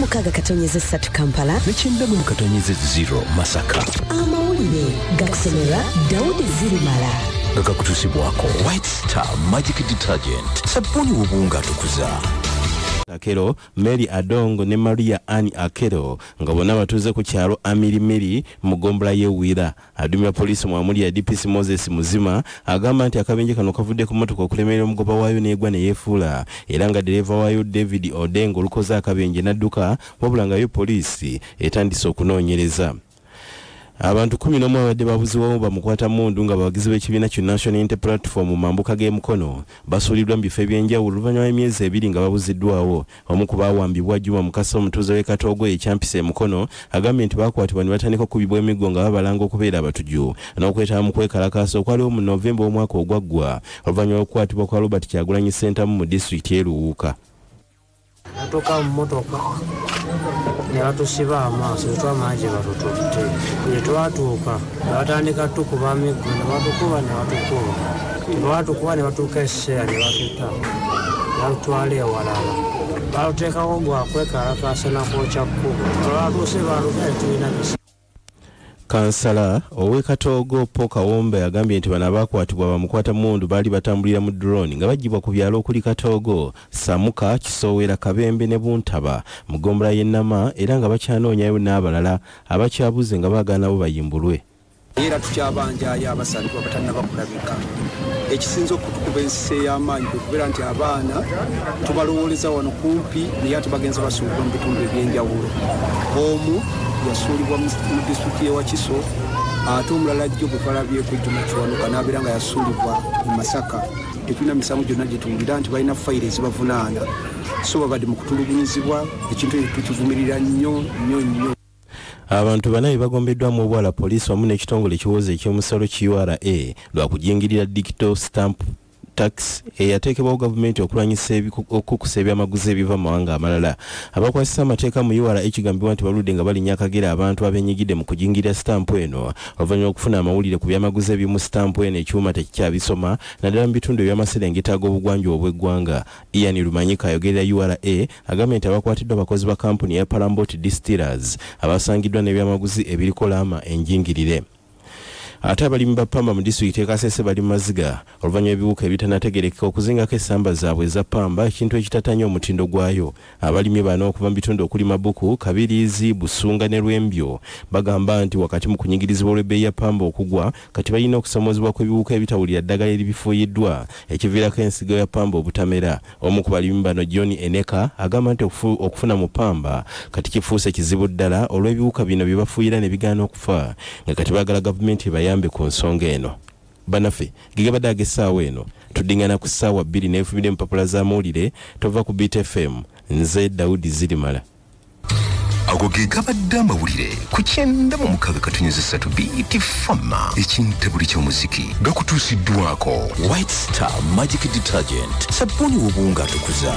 96.3 Kampala ne 96.0 Masaka. Amawulire gakusomerwa Daudi Zirimala, nga gakutuusibwako White Star Magic Detergent, sabbuuni w'obuwunga atukuza. Akero, Mary Adongo ne Maria Ann Akero nga bonna batuuze ku kyalo Amirimiri mu ggombolola y'e Wira. Aduumira poliisi mu Amuli ya DPC Moses Muzima agamba nti akabenje kano kavudde ku mmotoka okulemerera omugoba waayo n'egwa ne yeefuula, era nga ddereeva waayo David Odengo olukoze akabenje n'adduka, wabula nga yo poliisi etandise okunoonyereza. Abantu 11 abadde babuzibwawo bamukwata mmundu nga bawagizi b'ekibiina ki National Unity Platform mu mambuka g'e Mukono basuuliddwa mu bifo eby'enjawulo oluvannyuma lw'emyezi 2 nga babuziddwawo. Omu ku baawambibwa, Juma Mukasa, omutuuze w'e Katoogo e Kyampisi e Mukono, agambye nti baakwatibwa ne batandika okukubibwa emiggo nga babalanga okubeera abatuju n'okwetaba mu kwekalakaasa okwaliwo mu Novemba omwaka ogwaggwa oluvannyuma lw'okukwatibwa kwa Robert Kyagulanyi Ssentamu mu disitulikiti y'e Luwuuka. Natuuka mu mmotoka ne batusiba amaaso, tetwamanya gye batututte. Bwe twatuuka ne batandika tukuba miggo, ne batukuba ne batukuba. Tebatukuba ne batuuka ekiseera ne batuta, ne batutwala ewalala. Batuteekako gwa kwekalakaasa na kwokya kkubo. Olwatuuse baatuta tetulina misa. Kansala ow'e Katoogo Paul Kawombe agambye nti bano abaakwatibwa bamukwata mmundu baali batambulira mu drone nga baggyibwa ku byalo okuli Katoogo, Samuka, Kisowera, Kabembe ne Buntaba mu ggombolola y'e Nama, era nga bakyanoonyayo n'abalala abakyabuze nga baagala nabo bayimbulwe. Era tukyabanjayo abasatu abatannaba kulabika. Ekisinza okutukuba ensisi ey'amaanyi kwe kubeera nti abaana tubalowooleza wano kumpi, naye ate bagenze basuulibwa mu bitundu eby'enjawulo. Omu yasuulibwa mu disitulikiti y'e Wakiso, ate omulala jjo bwe twalabyeko Juma Kiwanuka n'abeera nga yasuulibwa e Masaka. Tetulina misango gyonna gye tuwulira nti balina fayiro ezibavunaana, so babadde mu kutulugunyizibwa. Ekintu ekyo tukivumirira nnyo nnyo nnyo. Abantu bana be bagombeddwamu obwala poliisi wamu n'ekitongole ekiwooza eky'omusolo ki URA lwa kujingirira digital stamp tax eyateekebwawo gavumenti okulwanyisa okukusa ebyamaguzi ebiva mu mawanga amalala. Abakwasisa amateeka mu URA kigambibwa nti baludde nga balinnya akagere abantu abenyigidde mu kujingirira sitampu eno oluvannyuma lw'okufuna amawulire ku byamaguzi ebimu sitampu eno ekyuma tekikyabisoma, naddala mu bitundu eby'amaserengeta ag'obugwanjuba obw'eggwanga. Ian Lumanyika ayogerera URA agambye nti abakwatiddwa bakozi ba kampuni ya Palambot Distillers abasangiddwa n'ebyamaguzi ebiriko laama enjingirire. Ate abalimi ba ppamba mu disitulikiti y'e Kasese bali mu maziga oluvannyuma ebiwuka ebitanategerekeka okuzingako essamba zaabwe eza ppamba, ekintu ekitatanya omutindo gwayo. Abalimi bano okuva mu bitundu okuli Mabuku, Kabiriizi, Busunga ne Lwembyo bagamba nti wakati mu kunyigirizibwa olw'ebbeeyi ya ppamba okugwa, kati balina okusomoozebwa kw'ebiwuka ebitawulira ddagala eribifuuyiddwa ekiviirako ensigo ya ppamba obutamera. Omu ku balimi bano, John Eneka, agamba nti okufuna mu ppamba kati kifuuse kizibu ddala olw'ebiwuka bino bye bafuuyira ne bigaana okufa, nga kati baagala gavumenti ebayambe ku nsonga eno. Bannaffe, gegabadde ag'essaawa eno. Tuddingana ku ssaawa 2 n'enfumire mu mpapula z'amawulire. Tova ku Beat FM. Nze Daudi Zirimala. Ago ge gabadde amawulire ku 96.3 Beat Fama, ekintabuli ky'omuziki. Gakutuusiddwako White Star Magic Detergent, sabbuuni w'obuwunga atukuza.